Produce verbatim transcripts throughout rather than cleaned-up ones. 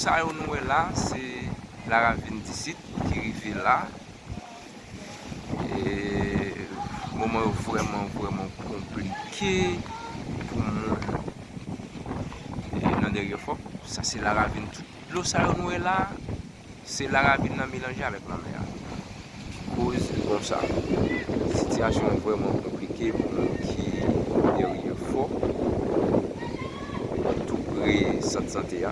Sa yo nou wè la, se Laravin disit ki rive la. E, moman yo vrèman, vrèman konplike pou moun. E, nan Dèryè Fò, sa se Laravin. Tout dlo sa yo nou wè la, se Laravin nan melanje avèk lanmè a. Ki koz konsa. Sitiyasyon an vrèman konplike pou moun ki Dèryè Fò, tou pre sant sante a.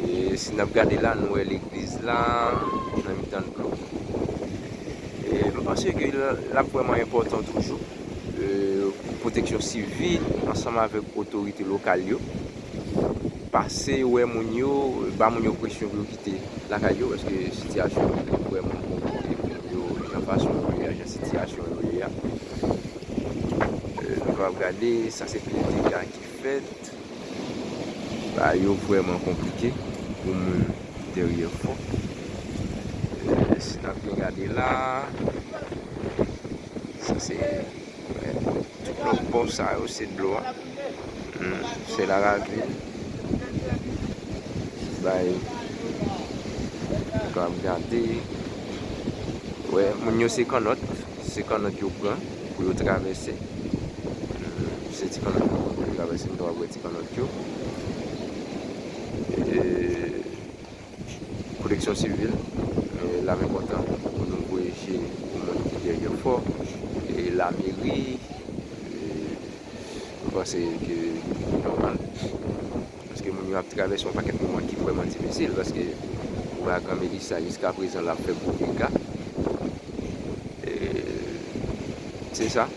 E si n ap gade la, nou wè legliz la nan mitan dlo. E m panse ke l, l ap vrèman enpòtan toujou, e, pou pwoteksyon sivil ansanm avèk otorite lokal yo pase wè moun yo, ba moun yo presyon pou yo kite lakay yo, paske sitiyasyon an vrèman konplike pou moun yo, jan fason yo ye a, jan sitiyasyon yo ye a. E, nou kapab gade, sa se pil dega ki fèt. Bagay yo vrèman konplike pou moun Dèryè Fò. E, si n ap byen gade la, sa se, wè, tout lòt bò sa yo se dlo a. Hmm, se Laravin. Bay, nou kapab gade. Wè, moun yo se kannòt. Se kannòt yo pran pou yo travèse. Hmm, se ti kannòt yo pran pou yo travèse. Nou kapab wè ti kannòt yo. E, pwoteksyon sivil, e, l ap enpòtan pou nou voye je pou moun ki Dèryè Fò, e, lameri, e, m panse ke nòmal. Paske moun yo ap travèse yon pakèt moman ki vrèman difisil, paske ouragan Melissa, jiska prezan, l ap fè gwo dega. E, se sa.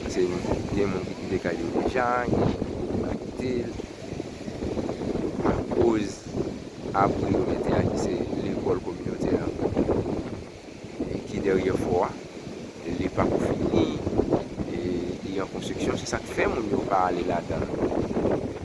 Paske gen moun ki kite kay yo deja, gen moun ki pa kite l. Akoz abri yo mete a, ki se lekòl kominotè a, e ki Dèryè Fò a, li pako fini, e li an konstriksyon, se sa k fè moun yo pa ale ladan l.